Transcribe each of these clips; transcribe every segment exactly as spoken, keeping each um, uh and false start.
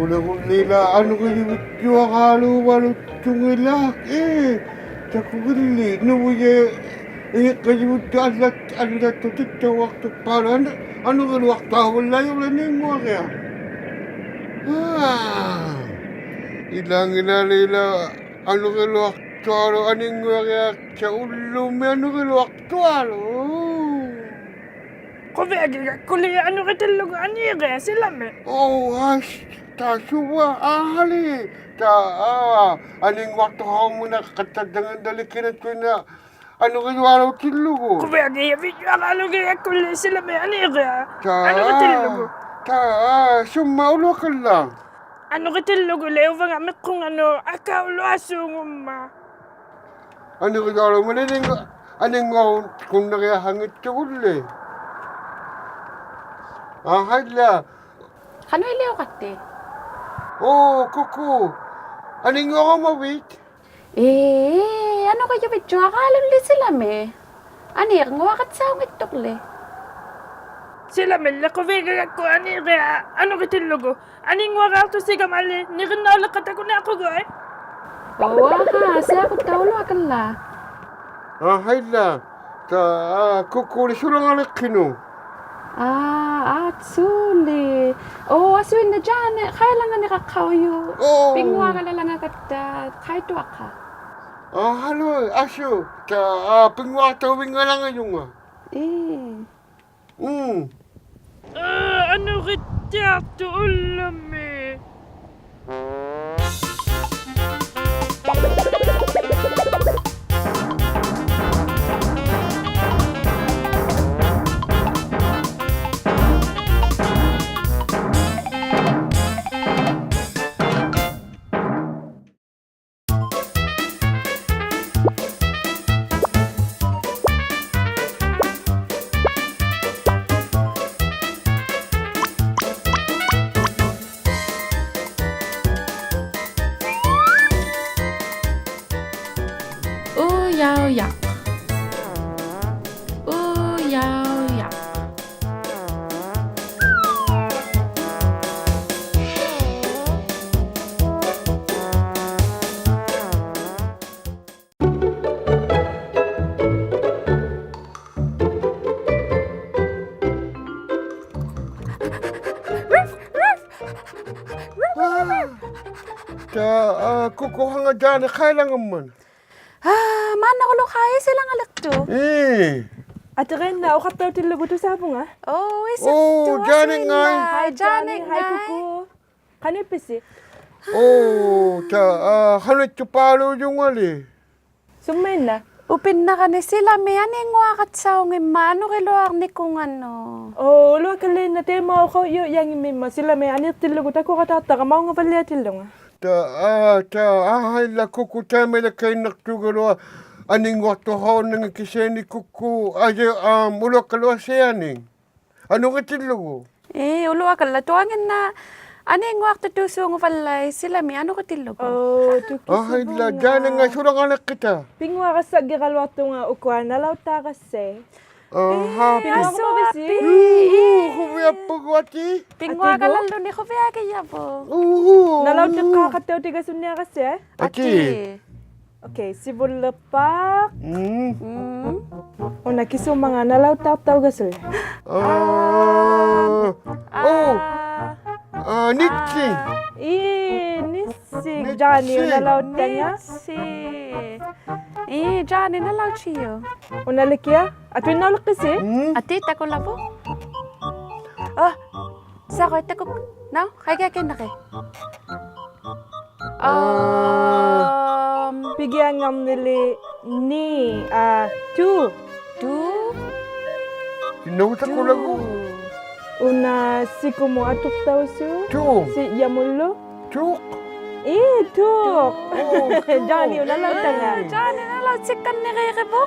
ᓇᒍᓪᓕᓛ ᐊᓄᕆᔪᕕᔾᔪᐊᕌᓘᕙᓗᑦᑐᖏᓛᒃ, ᐄ, ᑕᑯᒋᓪᓕ, ᓄᕗᔭ ᐃᖏᕐᕋᔪᕕᑦ ᐊᓪᓚᑦ-, ᐊᓪᓚᑦᑐᑦ ᑎᑦᑕᐅᖅᑐᐸᓗ ᐊᓄ-, ᐊᓄᕆᓗᐊᖅᑕᐅᕙᓪᓚᔪᓕ ᐊᓂᙳᐊᕆᐊᖅ. ᐋ, ᐃᓛᖏᓛᓕᓛ ᐊᓄᕆᓗᐊᖅᑐᐊᓗᒃ ᐊᓂᙳᐊᕆᐊᖅᑕ ᐅᓪᓗᒥ ᐊᓄᕆᓗᐊᖅᑐᐊᓗᒃ. ᖁᕕᐊᒋᒐᒃᑯᓕ ᐊᓄᕆᑎᓪᓗᒍ ᐊᓃᕆᐊ ᓯᓚᒥ. ᐆ, ᐊᔅ, ᑕ ᓱᕙ, ᐊᕼᐊᓕ, ᑕ, ᐋ, ᐊᓂᙳᐊᖅᑐᖃᐅᒻᒪᖔᑦᑕ ᑕᖓᓐᓇᓕ ᑭᓇᑐᐃᓐᓇ ᐊᓄᕆᔪᐊᓘᑎᓪᓗᒍ. ᖁᕕᐊᒋᔭᕕᔾᔪᐊᕌᓗᒃ ᐊᓄᕆᐊᒃᑯᓕ ᓯᓚᒥ ᐊᓃᕆᐊ. ᑕ, ᐊᓄᕆᑎᓪᓗᒍ. ᑕ, ᐋ, ᓱᒻᒪ ᐅᓗᐊᑲᓪᓚᒃ. ᐊᓄᕆᑎᓪᓗᒍᓕ ᐅᕙᖓ ᒥᖅᑯᖓᓄᑦ ᐊᑲᐅᓗᐊᓲᖑᒻᒪᑦ. ᐊᓂᕆᔪᐊᓗᒻᒪᓕ ᐊᓂᙳ-, ᐊᓂᙳᐊᕈᓐᓇᕆᐊᖃᙱᑦᑐᒍᓪᓕ. ᐊᕼᐊᐃᓛ. ᖃᓄᐃᓕᐅᕋᑦᑎ? ᐆ, ᑯᑯ. ᐊᓂᙳᐊᕈᒪᕕᑦ? ᐄ, ᐊᓄᕆᔪᕕᔾᔪᐊᕌᓗᓪᓕ ᓯᓚᒥ. ᐊᓂᙳᐊᕋᑦᓴᐅᙱᑦᑐᕐᓕ. ᓯᓚᒥᓕ ᖁᕕᐊᒋᒐᒃᑯ ᐊᓃᕆᐊ ᐊᓄᕆᑎᓪᓗᒍ. ᐊᓂᙳᐊᕌᖅᑐᓯᒐᒪᓕ, ᓂᕆᓐᓇᐅᓕᖅᑲᑕᒍ ᓂᐊᖁᒍᐃ. ᐆ, ᐊᕼᐊ, ᓯᐊᕈᑦᑕ ᐅᓗᐊᑲᓪᓚᒃ. ᐊᕼᐊᐃᓛ, ᑕ, ᐋ, ᑯᑯᓕ ᓱᓚᖓᓕᖅᑭᓄᒃ. ᐋ, ᐊᑦᓱᓕ. ᐆ, ᐊᓱᐃᓐᓇ ᔮᓂ, ᖃᐃᓚᖓᓂᕋᖅᑲᐅᔪᖅ. ᐆ. ᐱᙳᐊᒐᓚᓚᖓᒐᑦᑕ, ᖃᐃᑐᐊᖅᑲ. ᐋ, ᕼᐊᓗ, ᐊᓱ, ᑕ, ᐋ, ᐱᙳᐊᖅᑕᐅᕕᙵᓚᖓᔪᖓ. ᐄ. ᒻᒻ. ᐋ, ᐊᓄᕆᑦᑎᐊᖅᑐᖅ ᐅᓪᓗᒥ. ᐅᔭᐅᔭ. ᐅᔭᐅᔭ. ᑕ, ᐋ, ᑯᑯ ᖃᖓ ᔮᓂ ᖃᐃᓚᖓᒻᒪᑦ. ᐋ, ᒫᓐᓇᑯᓗᒃ ᖃᐃᓯᓚᖓᓕᖅᑐᖅ. ᐄ. ᐊᑎᕆᓐᓇ ᐅᖃᖅᑕᐅᑎᓪᓗᒍ ᑐᓵᕗᖓ. ᐆ, ᐃᓯᖅᑐᖅ, ᐆ, ᔮᓂ ᖓᐃ. ᐊᓱᐃᓐᓇ. ᕼᐊᐃ, ᔮᓂ, ᔮᓂ, ᕼᐊᐃ, ᖓᐃ. ᑯᑯ. ᖃᓄᐃᑉᐱᓯ? ᐆ, ᑕ, ᐋ, ᖃᓄᐃᑦᑐᐸᓘᔪᖓᓕ. ᓱᒻᒪᐃᓐᓇ? ᐅᐱᓐᓇᕋᓂ ᓯᓚᒥ ᐊᓂᙳᐊᕋᑦᓴᐅᙱᒻᒪᑦ ᐊᓄᕆᓗᐊᕐᓂᑯᖓᓄᑦ. ᐆ, ᐅᓗᐊᑲᓪᓕ ᐃᓐᓇ ᑕᐃᒪ ᐅᖃᐅᔾᔭᐅᔾᔭᙱᒻᒥᒻᒪᑦ ᓯᓚᒥ ᐊᓃᖅᑎᓪᓗᒍ ᑕᑯᕋᑖᖅᑕᕋ ᒪᐅᖓᕙᓪᓕᐊᑎᓪᓗᖓ. ᑕ, ᐋ, ᑕ, ᐊᕼᐊᐃᓛ ᑯᑯ ᑕᐃᒪᐃᓚᑲᐃᓐᓇᖅᑐᒐᓗᐊᖅ ᐊᓂᙳᐊᖅᑐᖃᐅᓐᓇᖓ ᑭᓯᐊᓂ ᑯᑯ, ᐊᔪ-, ᐊᒻ, ᐅᓗᐊᑲᓪᓗ ᐊᓯᐊᓂᒃ. ᐊᓄᕆᑎᓪᓗᒍ. ᐄ, ᐅᓗᐊᑲᓪᓚᒃ ᑐᐊᖏᓐᓇ ᐊᓂᙳᐊᖅᑐᑐᓲᖑᕙᓪᓚᐃ ᓯᓚᒥ ᐊᓄᕆᑎᓪᓗᒍ. ᐆ, ᑐᑭᓯᕗᖓ. ᐊᕼᐊᐃᓛ, ᔮᓂᖓᐃ ᓱᓚᖓᓕᖅᑭᑕ. ᐱᙳᐊᕋᔅᓴᙱᕋᓗᐊᖅᑐᖓ ᐅᑯᐊ ᓇᓚᐅᑦᑖᕋᔅᓯ. ᐊᕼᐊ, ᐄ, ᐱ- ᐱᙳᐊᕈᒪᕕᓯ? ᐄ, ᐄ, ᐄ. ᖁᕕᐊᑉᐳᒍ ᐊᑏ. ᐱᙳᐊᒐᓚᓗᓂ ᖁᕕᐊᒋᔭᕗᑦ. ᐆ, ᐆ. ᓇᓚᐅᑦᑎᖅᑳᖃᑦᑕᐅᑎᒐᓱᓐᓂᐊᕋᔅᓯ, ᐄ? ᐊᑏ. ᐊᑏ. Okay, ᓯᕗᓪᓕᖅᐹᖅ. ᒻᒻ. ᒻᒻ. ᐅᓇ ᑭᓱᒻᒪᖔᑦ ᓇᓚᐅᑦᑖᖅᑕᐅᒐᓱᐃ. ᐋ. ᐋ. ᐆ. ᐋ. ᐋ, ᓂᑦᓯ. ᐋ. ᐄ, ᓂᑦᓯ. ᓂᑦᓯ. ᔮᓂ ᐅᓇ ᓇᓚᐅᑦᑕᖓ. ᓂᑦᓯ. ᐄ, ᔮᓂ ᓇᓚᐅᑦᓯᔪᖅ. ᐅᓇ ᓕᑭᐊ? ᐊᑐᐃᓐᓇᐅᓕᖅᑭᓯ? ᒻᒻ. ᐊᑏ ᑕᑯᓚᕗᒃ. ᐋ. ᓴᕈᐃ ᑕᑯᒃ. ᓇᐅᒃ, ᖃᐃᒋᐊᑭᓐᓇᕆᑦ. ᐋ. ᐊᒻ. ᐱᒋᐊᙵᕐᓂᓕ ᓂ, ᐋ, ᑐ. ᑐ. ᐃᓐᓇᐅᒃ ᑕᑯᓚᒍ. ᑐ. ᐅᓇ ᓯᑯᒧᑦ ᐊᑐᖅᑕᐅᓲᖅ. ᑐ. ᓯᔭᒧᓪᓗ. ᑐᖅ. ᐄ, ᑐᖅ. ᐆ, ᑐᖅ. ᔮᓂ ᐅᓇ ᓇᓚᐅᑦᑕᖓ. ᐄ, ᔮᓂ ᓇᓚᐅᑦᓯᒃᑲᓐᓂᕆᕆᕗᖅ.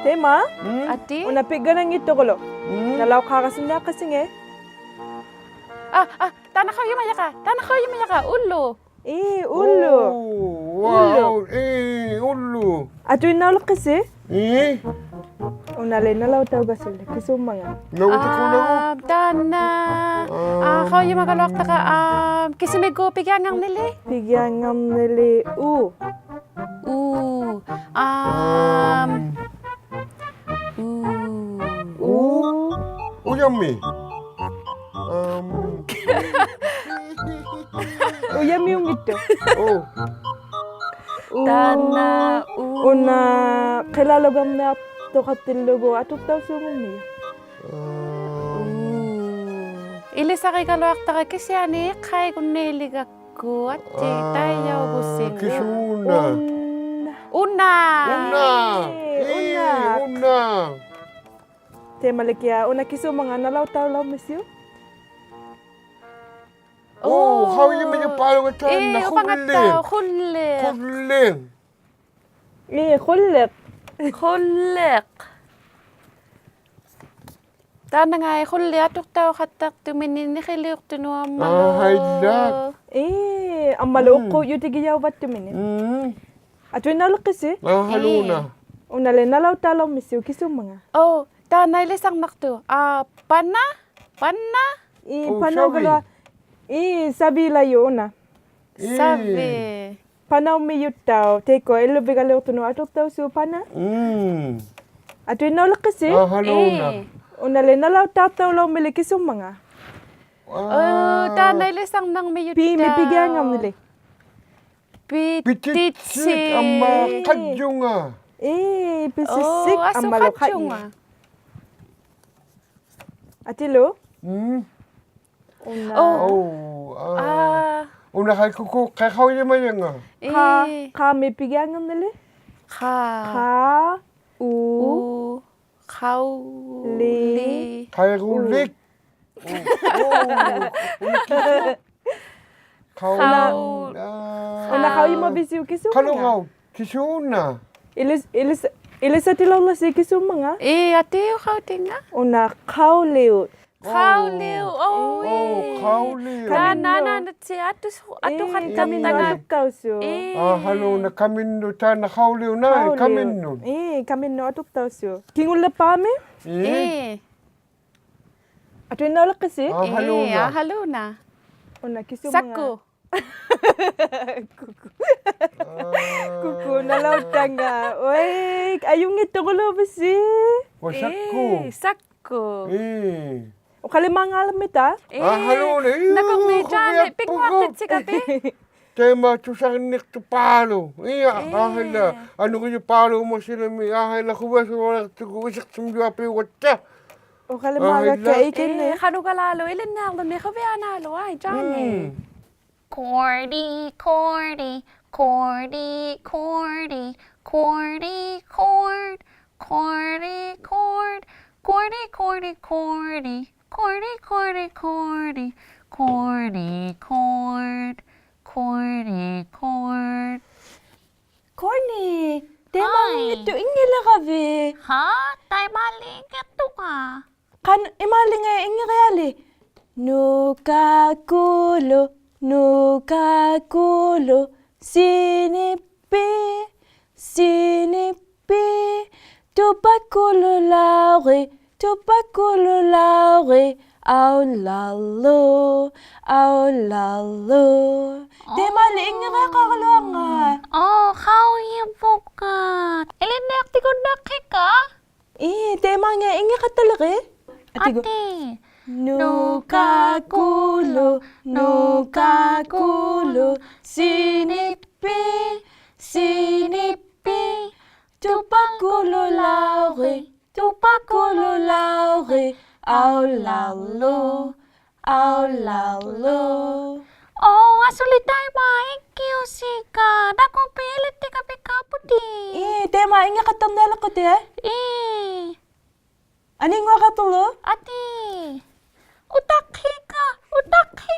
ᑕᐃᒪ? ᒻᒻ. ᐊᑏ. ᐅᓇ ᐱᒡᒐᓇᙱᑦᑐᑯᓗᒃ. ᒻᒻ. ᓇᓚᐅᑦᑳᕋᓱᓐᓂᐊᖅᑲᓯᖏᑦ. ᐋ, ᐋ, ᑖᓐᓇ ᖃᐅᔨᒪᔭᕋ, ᑖᓐᓇ ᖃᐅᔨᒪᔭᕋ, ᐅᓪᓗ. ᐄ, ᐅᓪᓗ. ᐆ, wow. ᐅᓪᓗ. ᐄ, ᐅᓪᓗ. ᐊᑐᐃᓐᓇᐅᓕᖅᑭᓯ? ᐄ. ᐅᓇᓕ ᓇᓚᐅᑦᑕᐅᒐᓱᓕ, ᑭᓲᒻᒪᖔᑦ? ᓇᐅᑦᑐᑯᓚᒍ? ᐋ, ᑖᓐᓇ, ᐋ, ᐋ, ᖃᐅᔨᒪᒐᓗᐊᖅᑕᕋ, ᐋ, ᑭᓱᒥᒎᖅ ᐱᒋᐊᙵᕐᓂᓕ? ᐱᒋᐊᙵᕐᓂᓕ ᐅ. ᐅ, ᐋ, ᐋ, ᐅ. ᐅ. ᐅᔭᒥ. ᐋ. ᐅᔭᒥᐅᙱᑦᑐᖅ. ᐆ. ᐅ. ᑖᓐᓇ, ᐅ. ᐅᓇ, ᕿᓚᓗᒐᕐᓂᐊᖅᑐᖃᑎᓪᓗᒍ ᐊᑐᖅᑕᐅᓲᖑᒻᒥᔪᖅ. ᐋ. ᐅ. ᐃᓕᓴᕆᒐᓗᐊᖅᑕᕋ ᑭᓯᐊᓂ ᐃᖅᑲᐃᒍᓐᓃᓕᒐᒃᑯ ᐊᑏ ᐋ, ᑕᐃᔭᐅᒍᓯᖓ. ᑭᓲᓐᓇ? ᐅᓇ. ᐅᓇ. ᐅᓇ. ᐄ, ᐅᓇ. ᐅᓇ. ᑕᐃᒪᓕᑭᐊᖅ, ᐅᓇ ᑭᓲᒻᒪᖔᑦ ᓇᓚᐅᑦᑕᐅᓚᐅᕐᒥᓯᐅᒃ? ᐆ, ᐆ. ᖃᐅᔨᒪᔪᐹᓗᒃ ᑖᓐᓇ, ᐄ, ᐅᐸᖓᑦᑕᐅᖅ, ᖁᓪᓕᖅ. ᖁᓪᓕᖅ. ᖁᓪᓕᖅ. ᐄ, ᖁᓪᓕᖅ. ᖁᓪᓕᖅ. ᑖᓐᓇᖓᐃ ᖁᓪᓕᖅ ᐊᑐᖅᑕᐅᖃᑦᑕᖅᑐᒥᓂᖅ ᓂᕿᓕᐅᖅᑐᓄᑦ ᐊᒻᒪᓗ. ᐋ, ᕼᐊᐃᓛᒃ. ᐄ, ᐊᒻᒪᓗ ᒻᒻ. ᐅᖅᑰᔪᑎᒋᔭᐅᕙᑦᑐᒥᓂᖅ. ᒻᒻ. ᐊᑐᐃᓐᓇᐅᓕᖅᑭᓯ? ᐋ, ᕼᐊᓘᓇ. ᐄ. ᐅᓇᓕ ᓇᓚᐅᑦᑕᐅᓚᐅᕐᒥᓯᐅᒃ ᑭᓲᒻᒪᖔᑦ? ᐆ, ᑖᓐᓇ ᐃᓕᓴᕐᓇᖅᑐᖅ. ᐋ, ᐸᓇ, ᐸᓇ. ᐄ, ᐆ, ᐸᓇᐅᒐᓗᐊᖅ. ᓴᕕ. ᐄ, ᓴᕕᓚᔪᖅ ᐅᓇ. ᓴᕕ. ᐄ. ᐸᓇᐅᒻᒥᔪᑦᑕᐅᖅ, ᑕᐃᒃᑯᐊ ᐃᓪᓗᕕᒐᓕᐅᖅᑐᓄᑦ ᐊᑐᖅᑕᐅᓲᖅ ᐸᓇ. ᒻᒻ. ᐊᑐᐃᓐᓇᐅᓕᖅᑭᓯ? ᐋ, ᕼᐊᓘᓇ. ᐄ. ᐅᓇᓕ ᓇᓚᐅᑦᑕᐅᖅᑕᐅᓚᐅᕐᒥᓕ ᑭᓲᒻᒪᖔᑦ? ᐋ. ᐆ, ᑖᓐᓇ ᐃᓕᓴᕐᓇᕐᒥᔪᑦᑕᐅᖅ. ᐱ, ᒥ ᐱᒋᐊᙵᕐᓂᓕ. ᐱ, ᐱᑎᑦᓯᒃ, ᐱᑎᑦᓯᒃ. ᐊᒻᒪ ᖃᔾᔪᖓ. ᐄ, ᐱᑎᑦᓯᒃ, ᐆ, ᐊᒻᒪᓗ ᖃᔾᔪᖓ. ᖃᔾᔪᖓ. ᐊᑏᓗ? ᒻᒻ. ᐅᓇ. ᐆ. ᐆ, ᐋ. ᐋ. ᐅᓇ ᖃᐃ ᑯᑯ, ᖃᐃ ᖃᐅᔨᒪᔭᖓ. ᖃ, ᐄ. ᖃ ᒥ ᐱᒋᐊᙵᕐᓂᓕ? ᖃ. ᖃ, ᐅ. ᐅ. ᖃᐅ. ᓕ. ᓕ. ᖃᐃᒍᓕᒃ. ᐅ. ᐅ. ᖃᐅ. ᖃᐅ. ᐋ. ᐅᓇ ᖃᐅᔨᒪᕕᓯᐅᒃ ᑭᓲᒻᒪᖔᑦ? ᖃᓄᖃᐅ, ᑭᓲᓐᓇ? ᐃᓕᓴ, ᐃᓕᓴ, ᐃᓕᓴᑎᓚᐅᓪᓚᓯ ᑭᓲᒻᒪᖔᑦ? ᐄ, ᐊᑏ ᐅᖃᐅᑎᙵ. ᐅᓇ ᖃᐅᓕᐅᑦ. ᖃᐅᓕᐅᑦ, ᐆ. ᐆ, ᐄ. ᖃᐅᓕᐅᑦ. ᑖᓐᓇ, ᑲᒥᓐᓄᑦ. ᑖᓐᓇ ᐊᑐᖅᑕᐅᓲᖅ. ᐄ, ᑲᒥᓐᓄᑦ ᐊᑐᖅᑕᐅᓲᖅ. ᐄ. ᐋ, ᕼᐊᓘᓇ ᑲᒥᓐᓄᑦ, ᑖᓐᓇ ᖃᐅᓕᐅᑦ ᓇᐃ, ᖃᐅᓕᐅᑦ. ᑲᒥᓐᓄᑦ. ᐄ, ᑲᒥᓐᓄᑦ ᐊᑐᖅᑕᐅᓲᖅ. ᑭᖑᓪᓕᖅᐹᒥ? ᐄ. ᐄ. ᐊᑐᐃᓐᓇᐅᓕᖅᑭᓯ? ᐋ, ᐄ, ᕼᐊᓘᓇ. ᐋ, ᕼᐊᓘᓇ. ᐅᓇ ᑭᓲᒻᒪᖔᑦ? ᓴᒃᑯ. ᑯᑯ. ᐋ. ᑯᑯ, ᓇᓚᐅᑦᑕᖓ. ᐅᐊᐃ, ᐊᔪᙱᑦᑐᑯᓘᕕᓯ. ᐅᐊ ᓴᒃᑯ. ᐄ, ᓴᒃᑯ. ᐄ. ᐅᖃᓕᒫᖔᓕᕐᒥᑕ? ᐄ. ᐋ, ᕼᐊᓘᓇ. ᐄ, ᓇᑯᕐᒦᒃ ᔮᓂ, ᖁᕕᐊᑉᐳᖓ. ᐱᙳᐊᖅᑎᑦᓯᒐᐱ. ᑕᐃᒪ ᑐᓴᕐᓂᖅᑐᐹᓗᒃ. ᐄ, ᐋ, ᐄ. ᐊᕼᐃᓛᒃ. ᐊᓄᕐᔪᐹᓗᒃ ᒪᓯᓕᒥ, ᐊᕼᐃᓛᒃ, ᖁᕕᐊᓱᕈᓕᖅᑐᒍᑦ ᐃᓯᖅᓱᒻᔪᐊᐱᐅᒐᑦᑕ. ᐅᖃᓕᒫᒐᒃᑲ ᐊᕼᐃᓛᒃ. ᐃᑭᓐᓂ. ᐄ, ᖃᓄᑲᓪᓚᓗᒃ, ᐃᓕᓐᓂᐊᕐᓗᓂ ᖁᕕᐊᓇᓗᒃ, ᐊᐃ, ᔮᓂ. ᒻᒻ. ᖁᕐᓕ, ᖁᕐᓕ, ᖁᕐᓕ, ᖁᕐᓕ, ᖁᕐᓕ, ᖁᕐᓕ, ᖁᕐᓕ, ᖁᕐᓕ, ᖁᕐᓕ, ᖁᕐᓕ, ᖁᕐᓕ, ᖁᕐᓕ, ᖁᕐᓕ, ᖁᕐᓕ, ᖁᕐᓕ, ᖁᕐᓕ, ᖁᕐᓕ. ᖁᕐᓕ, ᑕᐃᒪ ᐊᐃ. ᖏᑦᑐ ᐃᙱᓕᕋᕕᑦ? ᕼᐋ, ᑕᐃᒪᓕ ᐃᙱᑦᑐᖓ. ᖃᓐ ᐃᒫᓕᖓ ᐃᙱᕆᐊᓕ. ᓄᑲᑯᓗᒃ, ᓄᑲᑯᓗᒃ, ᓯᓂᑉᐱ, ᓯᓂᑉ ᐱ, ᑐᐸᑯᓗᓚᐅᕆᑦ, ᑐᐸᑯᓗᓚᐅᕆᑦ, ᐊᐅᓪᓚᓗᒃ, ᐊᐅᓪᓚᓗᒃ. ᑕᐃᒪᓕ ᐃᙱᕆᐊᖃᕋᓗᐊᖓ. ᐆ, ᖃᐅᔨᕗᖓ. ᐃᓕᓐᓂᐊᖅᑎᒍᓐᓇᖅᑭᖓ? ᐄ, ᑕᐃᒪᙵᑦ ᐃᙱᖃᑦᑕᓕᕆᑦ. ᐊᑏᒍ. ᐊᑏ. ᓄᑲᑯᓗᒃ, ᓄᑲᑯᓗᒃ, ᓯᓂᑉᐱ, ᓯᓂᑉᐱ. ᑐᐸᑯᓗᓚᐅᕆᑦ, ᑐᐸᑯᓗᓚᐅᕆᑦ, ᐊᐅᓪᓚᓗᒃ, ᐊᐅᓪᓚᓗᒃ. ᐆ, ᐊᓱᓕ ᑕᐃᒪ ᐃᙱᐅᓯᖓ, ᓇᑯᕐᒦᒃ ᐃᓕᑦᑎᖓᒻᒥᒃᑲ ᐳᑎ. ᐄ, ᑕᐃᒪ ᐃᙱᖃᑦᑕᕐᓂᐊᓕᖅᑯᑎᑦ. ᐄ. ᐊᓂᙳᐊᖃᑦᑕᕐᓗᒃ? ᐊᑏ. ᐅᑕᖅᑭᖓ, ᐅᑕᖅᑭᖓ.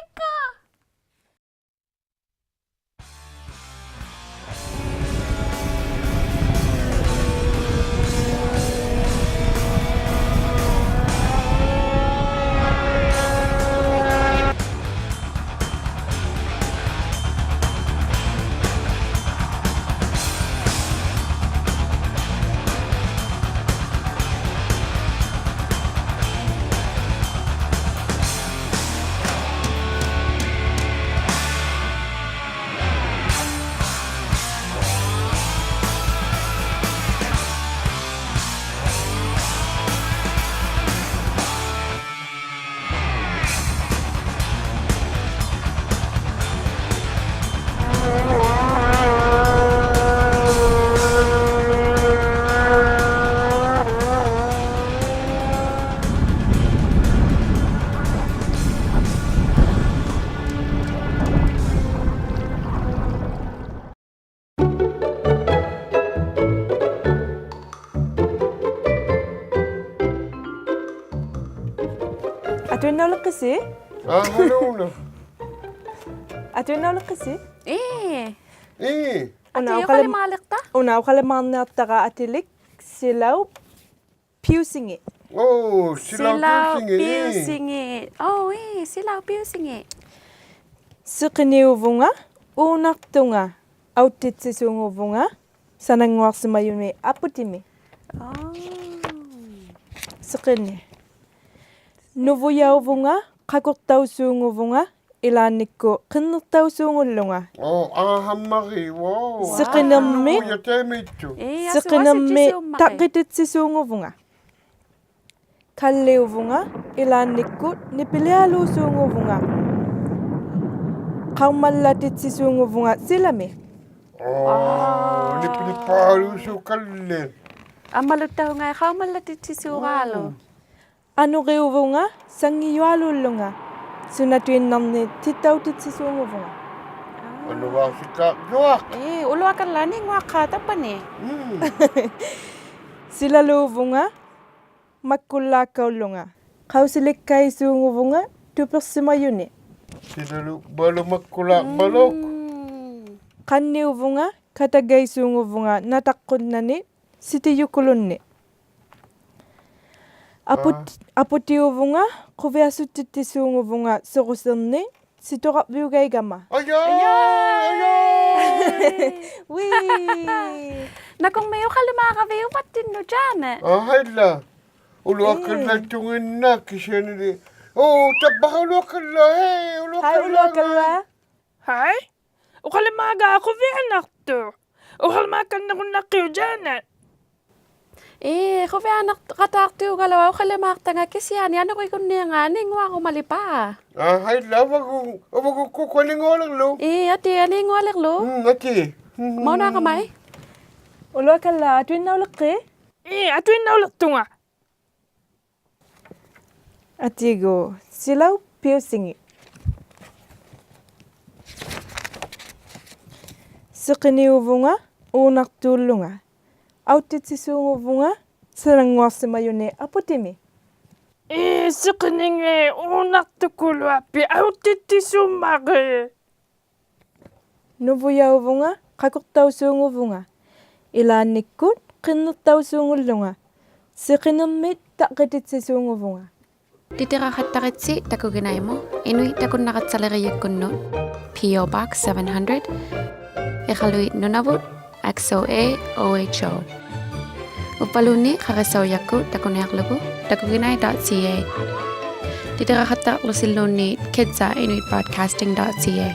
ᐊᑐᐃᓐᓇᐅᓕᖅᑭᓯ? ᐋ, ᕼᐊᓘᓇ. ᐊᑐᐃᓐᓇᐅᓕᖅᑭᓯ? ᐄ. ᐄ. ᐅᓇ ᐊᑏ ᐅᖃᓕᒻ-, ᐅᖃᓕᒫᓕᖅᑕ? ᐅᓇ ᐅᖃᓕᒫᕐᓂᐊᖅᑕᕋ ᐊᑎᓕᒃ ᓯᓚᐅᑉ ᐱᐅᓯᖏᑦ. ᐆ, ᓯᓚᐅᑉ ᓯᓚᐅᑉ ᐱᐅᓯᖏᑦ, ᐄ. ᐱᐅᓯᖏᑦ. ᐆ, ᐄ, ᓯᓚᐅᑉ ᐱᐅᓯᖏᑦ. ᓯᕿᓂᐅᕗᖓ ᐆᓇᖅᑐᖓ ᐊᐅᑦᑎᑦᓯᓲᖑᕗᖓ ᓴᓇᙳᐊᖅᓯᒪᔪᓂ ᐊᐳᑎᒥ. ᐆ. ᓯᕿᓂ. ᓄᕗᔭᐅᕗᖓ ᖃᑯᖅᑕᐅᓲᖑᕗᖓ ᐃᓛᓐᓂᒃᑯᑦ ᕿᕐᓂᖅᑕᐅᓲᖑᓪᓗᖓ. ᐆ, ᐋᕼᐊᒻᒪᕆ, wow. ᓯᕿᓂᕐᒥᒃ, wow. ᓄᕗᔭ ᑕᐃᒪᐃᑦᑐᖅ. ᐄ, ᓯᕿᓂᕐᒥᒃ ᐊᓱ-, ᐊᓱ-, ᓯᓱᒻᒪᕆ. ᑕᕐᕆᑎᑦᓯᓲᖑᕗᖓ. ᑲᓪᓕᐅᕗᖓ ᐃᓛᓐᓂᒃᑯᑦ ᓂᐱᓕᐊᓘᓲᖑᕗᖓ. ᖃᐅᒪᓪᓚᑎᑦᓯᓲᖑᕗᖓ ᓯᓚᒥ. ᐆ, ᐋ. ᓂᐱᓕᐹᓘᓲᖅ ᑲᓪᓕ. ᐊᒻᒪᓗᑦᑕᐅᖓᐃ ᖃᐅᒪᓪᓚᑎᑦᓯᓲᕌᓗᒃ. ᒻᒻ. ᐊᓄᕆᐅᕗᖓ ᓴᙱᔪᐊᓘᓪᓗᖓ, ᓱᓇᑐᐃᓐᓇᕐᓂᑦ ᑎᑦᑕᐅᑎᑦᓯᓲᖑᕗᖓ. ᐊᓄᕚᓯᑲᔪᐊᖅ. ᐄ, ᐅᓗᐊᑲᓪᓚᒃ ᓂᙳᐊᖅᑳᖅ ᑕᑉᐹᓂ. ᒻᒻ. ᓯᓚᓘᕗᖓ ᒪᒃᑯᓪᓛᒃᑲᐅᓪᓗᖓ. ᖃᐅᓯᓕᒃᑲᐃᓲᖑᕗᖓ ᑐᐱᖅᓯᒪᔪᓂ. ᓯᓚᓗ ᒪᓗ ᒪᒃᑯᓛᖅ ᒪᓗᒃ. ᒻᒻ. ᖃᓐᓂᐅᕗᖓ ᑲᑕᒐᐃᓲᖑᕗᖓ ᓇᑕᖅᑯᓐᓇᓂ ᓯᑎᔪᑯᓗᓐᓂ. ᐊᐳᑦ-, ᐋ. ᐊᐳᑎᐅᕗᖓ ᖁᕕᐊᓱᑦᑎᑦᓯᓲᖑᕗᖓ ᓱᕈᓯᕐᓂ ᓯᑐᕋᕐᕕᐅᒐᐃᒐᒪ. ᐊᔮᐃ! ᐊᔮᐃ! ᐊᔮᐃ! ᐅᐃ! ᓇᑯᕐᒦᒃ ᐅᖃᓕᒫᕋᕕᑦ ᐅᕙᑦᑎᓐᓄᑦ ᔮᓂ. ᐋ, ᕼᐊᐃᓛ. ᐅᓗᐊᑲᓪᓚ ᐄ. ᑐᖏᓐᓇᒃᑭᑦ ᓯᐊᓂᓕ. ᐆ, ᑕᕝᕙ ᐅᓗᐊᑲᓪᓚ, ᕼᐊᐃ, ᐅᓗᐊᑲᓪᓚ. ᕼᐊᐃ, ᐅᓗᐊᑲᓪᓚ. ᕼᐊᐃ? ᐅᖃᓕᒫᒐ ᖁᕕᐊᓇᖅᑐᖅ. ᐅᖃᓕᒫᒃᑲᓐᓂᕈᓐᓇᖅᑭᐅᒃ ᔮᓂ. ᐄ, ᖁᕕᐊᓇᖅ-, ᖃᑦᑕᖅᑐᒐᓗᐊᖅ ᐅᖃᓕᒫᖅᑕᖓ ᑭᓯᐊᓂ ᐊᓄᕆᒍᓐᓃᖓ ᓂᙳᐊᕈᒪᓕᐹ. ᐋ, ᕼᐊᐃᓛ, ᐅᕙᒍ-, ᐅᕙᒍᒃᑯᒃᑯᐊ ᓂᙳᐊᓕᕐᓗᒃ. ᐄ, ᐊᑏ ᓂᙳᐊᓕᕐᓗᒃ. ᒻᒻ, ᐊᑏ. ᒻᒻ. ᒪᐅᓇᕋᒪᐃ. ᐅᓗᐊᑲᓪᓚ ᐊᑐᐃᓐᓇᐅᓕᖅᑭᑦ? ᐄ, ᐊᑐᐃᓐᓇᐅᓕᖅᑐᖓ. ᐊᑏᒎᖅ ᓯᓚᐅᑉ ᐱᐅᓯᖏᑦ. ᓯᕿᓂᐅᕗᖓ ᐆᓇᖅᑑᓪᓗᖓ. ᐊᐅᑦᑎᑦᓯᓲᖑᕗᖓ ᓴᓇᙳᐊᖅᓯᒪᔪᓂ ᐊᐳᑎᒥ. ᐄ, ᓯᕿᓂᖏᑦ ᐆᓇᖅᑐᑯᓗᐊᐱᒃ ᐊᐅᑦᑎᑦᓯᓲᒻᒪᕆᒃ. ᓄᕗᔭᐅᕗᖓ ᖃᑯᖅᑕᐅᓲᖑᕗᖓ. ᐃᓛᓐᓂᒃᑯᑦ ᕿᕐᓂᖅᑕᐅᓲᖑᓪᓗᖓ. ᓯᕿᓂᕐᒥᑦ ᑕᕐᕆᑎᑦᓯᓲᖑᕗᖓ. ᑎᑎᕋᖃᑦᑕᕆᑦᓯ ᑕᑯᒋᓇᐃᒧᑦ, ᐃᓄᐃᑦ ᑕᑯᓐᓇᕋᑦᓴᓕᕆᔨᒃᑯᓐᓄᑦ, P O Box seven hundred, ᐃᖃᓗᐃᑦ, ᓄᓇᕗᑦ, X O A O H O. ᐅᕝᕙᓘᓐᓃᑦ ᖃᕆᓴᐅᔭᒃᑯᑦ ᑕᑯᓂᐊᕐᓗᒍ takuginai dot C A. ᑎᑎᕋᖃᑦᑕᕐᓗᓯᓘᓐᓃᑦ kids at inuit broadcasting dot C A.